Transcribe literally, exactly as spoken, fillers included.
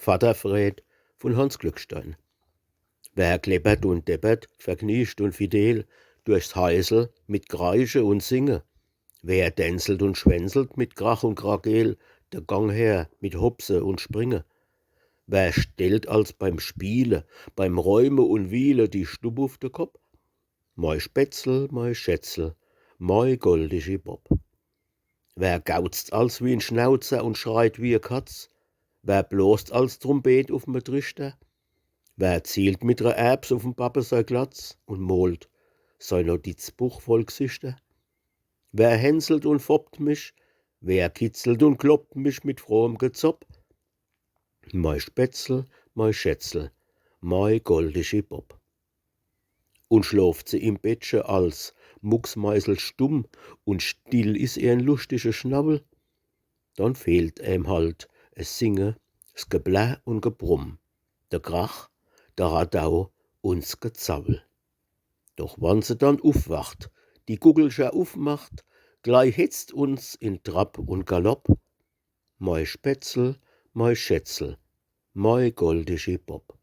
Vadderfräd vun Hanns Glückstein. Wer kleppert un deppert, vergniecht un fidel, durchs Heisel mit Kreische un Singe? Wer dänzelt un schwänzelt mit Krach un Krakeel, de Gang her mit Hopse un Springe? Wer stellt als beim Spiele, beim Räume un Wiele die Stubb uf de Kopp? Mei Spätzel, mei Schätzel, mei goldischi Bopp. Wer gauzt als wie en Schnauzer un schreit wie e Katz? Wer blost als Trumpet uf me Trichter? Wer zielt mit re Erbs uf em Bappe sei Glatz un molt sei Notizbuch voll G'sichter? Wer hänselt un foppt mich? Wer kitzelt un kloppt mich mit frohem Gezopp? Mei Spätzel, mei Schätzel, mei goldischi Bopp. Un schlooft se im Bettche als mucksmeiselstumm un still is ehrn luschtische Schnawwel, dann fehlt em halt es Singe, s Geblärr un Gebrumm, de Krach, de Radau un s Gezawwel. Doch wann se dann ufwacht, die Guckelcher ufmacht, glei hetzt uns in Trab un Galopp: Mei Spätzel, mei Schätzel, mei goldischi Bopp.